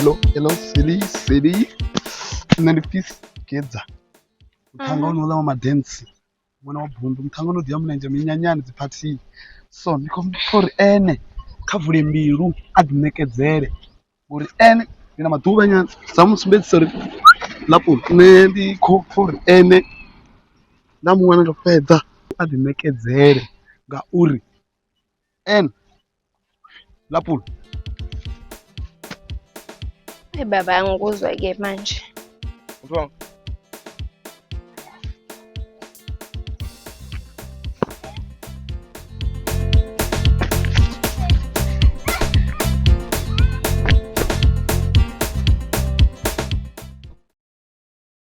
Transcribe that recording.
Hello, hello, Seli, Seli. Nṋe ndi Peace Gedza. Muṱhannga ono ḽa wa madentsi, ṅwana wa bundu, muṱhannga ono ḓi ya mulenzhe minyanyani dzi phathini. So ndi khou pfha uri ene kha vule mbilu a ḓi ṋekedzele ngori ene ndi na maḓuvha nyana sa mu sumbedzisa uri ḽa nṋe ndi khou pfha uri ene nda mu wana ndo fhedza a ḓi ṋekedzele ngauri ene lapula. Hey baba, angikuzwa-ke manje. Mfana.